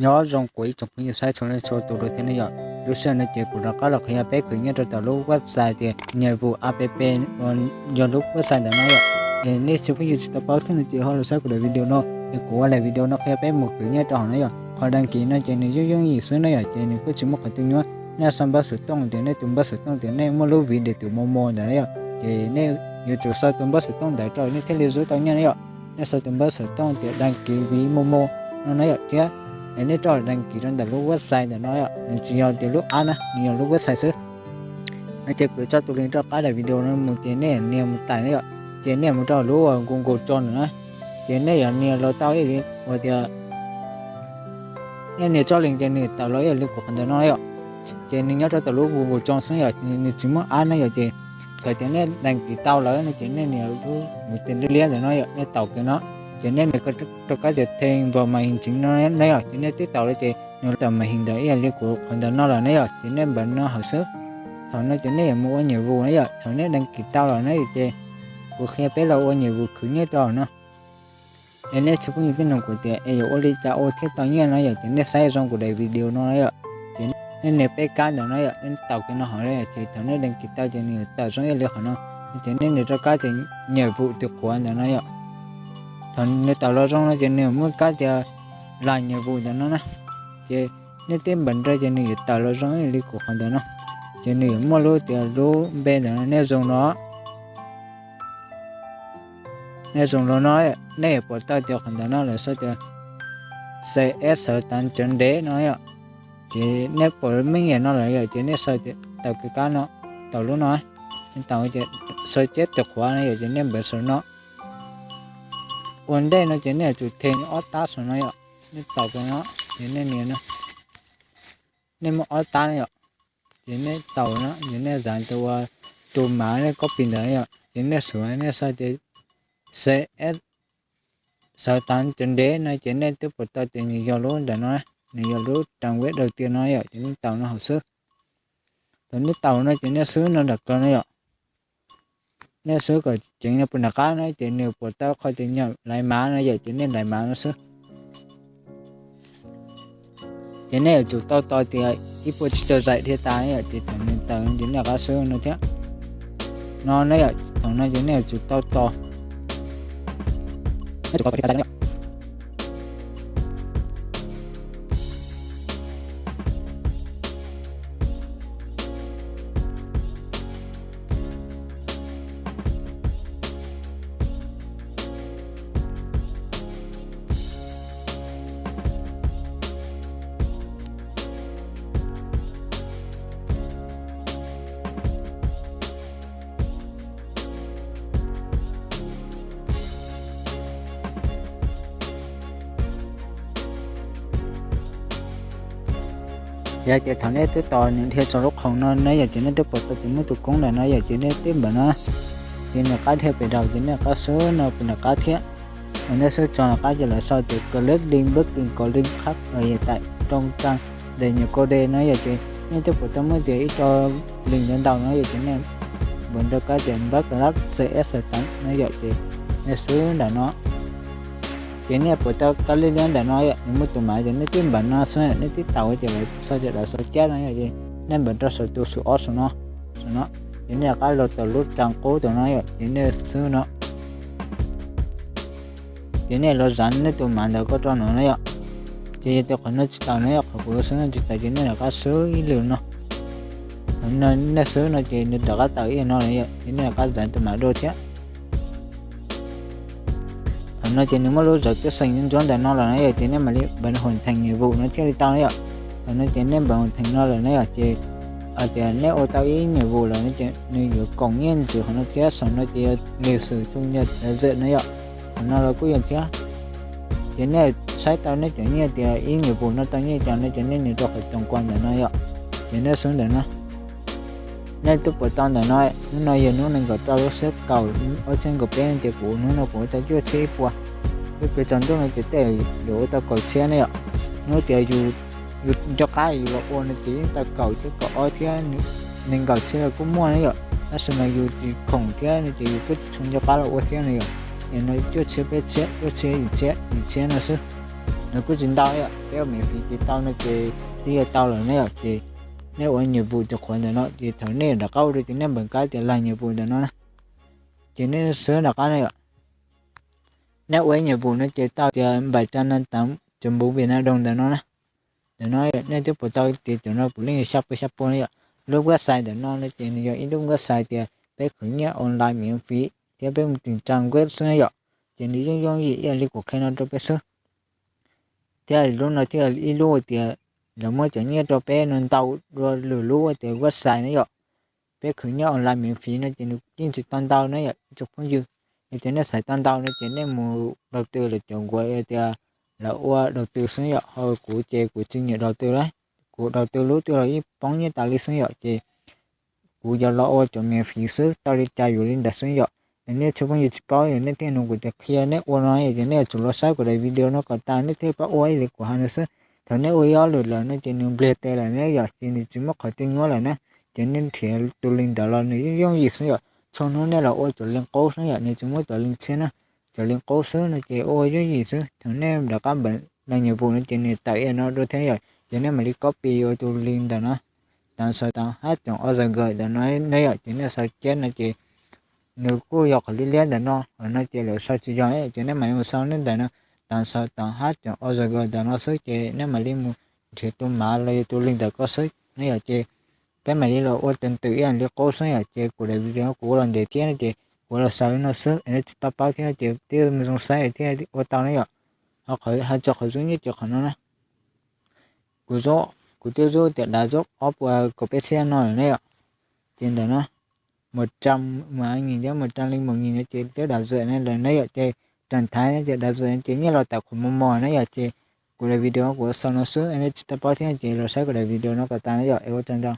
Nyob zoo kuv ib tsoom phooj ywg saib txhua leej txhua tus dua thiab ne yom. Lub sij hawm no ces kuv rov qab los qhia peb khwv nyiaj rau tom lub website tias nyiam vum app uas yog lub website ntawm no yom. Es nej tsis phooj ywg tsis tau paub thiab no ces ho los saib kuv daim video no es kuv ua daim video no qhia peb mus khwv nyiaj rau hauv no yom. Qhov dag kis no ces nws yooj yooj yim xwb no yom, ces nws kuj tsis muaj qhov twg nyuaj. Nej sau npawb xov tooj tias nej tus npawb xov tooj tias nej muaj lub vis dej tus Momo ntawd na yom, ces nej yuav tsum sau tus npawb xov tooj ntawd rau nej thiaj li zub tau nyiaj na yom. Nej sau tus npawb xov tooj tias dag kis vis Momo no na yom, thiab nej rov dag kis rau ntawm lub website ntawm no yom, nws tsis yog tias lub app na, nws yog lub website xwb. No ces kuv tso tus link rau qab daim video no mus ces nej nias mus tais na yom, ces nej mus rau lub Google Chrome na, ces nej yuav nias los tau ib yam li uas tias nej nias txoj link ces nws tawm los ib yam li kuv qhov ntawm no yom. Ces nws nyob rau tom lub Google Chrome xwb yom, nws tsis muaj app na yom, ces thaum tias nej dag kis tau lawm no ces nej nias lub mus tes liab liab ntawm no yom, nej taus kiag no, ces nej nias rau kab tias thêm vào màn hình chính no na yom, ces nej twb taus lawm ces nws tawm màn hình ntawm ib yam li kuv qhov ntawm no lawm na yom, ces nej npawm no hauv xwb. Thaum no ces nej yuav mus ua nhiệm vụ na yom, thaum nej dag kis tau lawm na yom, ces kuv qhia peb los ua nhiệm vụ khwv nyiaj rau hauv no. Es nej tsis phooj ywg tij noog kuv tias es yuav ua li cas ua thiaj tau nyiaj no yom, ces nej saib zoo kuv daim video no yom, ces nej nias peb kab ntawm no yom, nej taus kiag no hauv, ces thaum nej dag kis tau ces nws yuav tawm zoo ib yam li qhov no, ces nej nias rau kab tias nhiệm vụ tus qhuav ntawm no yom. Thaum nws tawm los zoo no ces nws muaj kab tias làm nhiệm vụ ntawm no na, ces nej twb npawm nrog ces nws yuav tawm los zoo ib yam li kuv qhov ntawm no, ces nws yuav muaj lub tias lub npe ntawm no nej zoo no. Nej zoo los no, nej yuav pom tau tias qhov ntawm no lawv sau tias C S sáu tám chấm D no yom. Ces nej pom meej yam no lawm yom, ces nej sau taus kiag kab no, taus lub no, nej taus ces sau ceb tus qhuav no yom, ces nej npawm saum no. Ua ntej no ces nej yuav tsum them ob tab saum no yom, nej taus kiag no, ces nej nias no, nej muaj ob tab no yom, ces nej taus no, ces nej zav tus ua tus mav nej copy ntawd yom, ces nej xuav nej sau tias C S sáu tám chấm D no, ces nej twb pom tau tias nws yog lub ntawm no, nws yog lub trang web đầu tiên no yom, ces nej taus no hauv xwb. Thaum nej taus no ces nej swb no nram kawg no yom. Nej swb kom ceev no puag nram qab no ces nws pom tau qhov tias nhập lãi mã no yom, ces nej lãi mã no xwb. Ces nej yuav tsum tau tos tias ib puas tsib caug zaim thiaj tas yom, ces thaum nws tawm ces nej rov qab swb no thiab. No na yom, thaum no ces nej yuav tsum tau tos. Yog tias thaum nej twb tos nws dhia txog lub khoom no na yom, ces nej twb pom tau tias muaj tus koob ntawm no yom, ces nej twb npawm no, ces nws rov qab dhia pem daus ces nej rov qab swb no pem nram qab thiab. Thaum nej swb txog nram qab ces lawv sau tias click link booking, click khác để nhận code no yom, ces nej twb pom tau muaj tias ib co link ntau ntau no yom, ces nej npawm nrog kab tias npab kab C S sáu tám no yom, ces nej swb nram no. Ces nej pom tau kab liab liab ntawm no yom, nws muaj tus mav ces nej twb npawm no xwb, nej twb taus ces lawv sau tias lawv sau cab no yom, ces nej npawm rau saum tus xum ob saum no, saum no. Ces nej rov qab los tom lub trang qub tom no yom, ces nej swb no. Ces nej los zav nej tus mav ntawd koj rau no na yom. Ces yog tias qhov no tsis tau na yom, qhov kuv swb no tsis tau ces nej rov qab swb ib lwm no. Thaum no nej swb no ces nws rov qab tawm ib yam no lawm yom, ces nej rov qab zav tus mav dua thiab. Thaum no ces nws muaj lub zov tib xeem ntsuab ntawm no lawm na yom, ces nej mam li npawm hoàn thành nhiệm vụ no thiaj li tau na yom. Thaum no ces nej npawm hoàn thành no lawm na yom, ces hais tias nej ua tau ib nhiệm vụ lawm no ces nws yuav koom nyiaj ntxiv qhov no thiab, saum no ces yog lịch sử thu nhập ổn định no yom. Qhov no los kuj yog thiab. Ces nej saib tau nej cov nyiaj tias ib nhiệm vụ no tau nyiaj cas no ces nej nias rau qhov tổng quan ntawm no yom. Ces nej swb ntawm no. Nej twb pom tau ntawm no, hnub no yog hnub nees nkaum rau lub xiab kaum ob txhiab nees nkaum peb no ces kuv hnub no kuv ua tau cuaj txhiab ib puas. Ib pliag tsaus ntuj no ces tej yuav ua tau kaum txhiab ne yom. Hnub tias yus, yus nco qab yus los ua no ces yeej tau kaum thiab kaum ob thiab nees nkaum txhiab los kuj muaj ne yom. Tab sis mas yus tsis khoom thiab no ces yus kuj tsis tshua nco qab los ua thiab ne yom. Es no cuaj txhiab peb txhiab, cuaj txhiab yim txhiab, yim txhiab no xwb. nws kuj tsis ntau yom, peb ua miễn phí ces tau no ces twb yog tau lawm na yom. Ces nej ua nhiệm vụ tias qhuav ntawm no ces thaum nej rov qab ua rau ces nej npam kab tias làm nhiệm vụ ntawm no na, ces nej xwb rov qab na yom. Nej ua ib nhiệm vụ no ces tau tias bảy trăm năm mươi tám chấm bốn Việt Nam đồng ntawm no na. Ntawm no nej twb pom tau tias cov no puav leej yog xya pua xya pua na yom. Lub website ntawm no no ces nws yog ib lub website tias peb khwv nyiaj online miễn phí thiab peb mus tìm trang web xwb na yom. Ces nws yooj yooj yim ib yam li kuv qhia no rau peb xwb. Thiab lub no thiaj ib lub tias lawv muab cov nyiaj rau peb no ntau dua lwm lub tias website na yom. Peb khwv nyiaj online miễn phí no ces nws yeej tsis tau ntau na yom ib tsoom phooj ywg. Yog tias nej xav tau ntau no ces nej mus đầu tư lawv cov nkuav tias lawv ua đầu tư xwb yom. Ho kuv ces kuv tsis nyiam đầu tư lawm, kuv đầu tư lub twg los yeej poob nyiaj tas li xwb yom. Ces kuv yuav los ua cov miễn phí xwb, tau li cas yuav li ntawd xwb yom. Nej tsoom phooj ywg tsis paub yog nej thiaj nug kuv tias qhia nej ua no, yog tias nej yuav tsum los saib kuv daim video no kom tas nej thiaj paub ua ib li kuv hais no xwb. Thaum nej ua ib ob lwm lawm no ces nws npliag tes lawm na yom, ces nws tsis muaj qhov twg nyuaj lawm na. Ces nej nrhiav tus link ntawd los nws yooj yooj yim xwb yom. Txhua hnub nej los ua cov link qub xwb yom, nws tsis muaj cov link tshiab na. Cov link qub xwb no ces ua yooj yim xwb. Thaum nej rov qab npam làm nhiệm vụ no ces nws tawm ib yam no dua thiab yom, ces nej mam li copy ua tus link ntawm no, tám sáu tám H chấm O R G ntawm no na yom. Ces nej sau ceb no ces nws kuj yog qhov liab liab ntawm no, no ces lawv sau tsis yog, ces nej mam li mus sau nej ntawm no, tám sáu tám H chấm O R G ntawm no xwb ces nej mam li mus nrhiav tus mav los yog tus link ntawm ko xwb na yom. Ces peb mam li los ua tus twm ib yam li qub xwb yom. Ces kuv daim video kuv ua los ntev thiab no ces kuv los xaus li no xwb, nej tsis tau paub thiab ces thiaj mus zoo saib thiaj ua tau na yom. Ho qhov hais txog qhov zub nyiaj ces qhov no na, kuv zub, kuv twb zub tias dav zub ob puas kaum peb txhiab no lawm na yom. Ces ntawm no, một trăm mười hai nghìn thiab một trăm linh một nghìn no ces twb dav zam na lawm na yom. Ces trang thái no ces dav zam ces nyiaj los tawm qhuav mos mos na yom. Ces kuv daim video kuv ua xaus no xwb, nej tsis tau paub thiab ces los saib kuv daim video no kom tas na yom. Es ua tsaug ntau.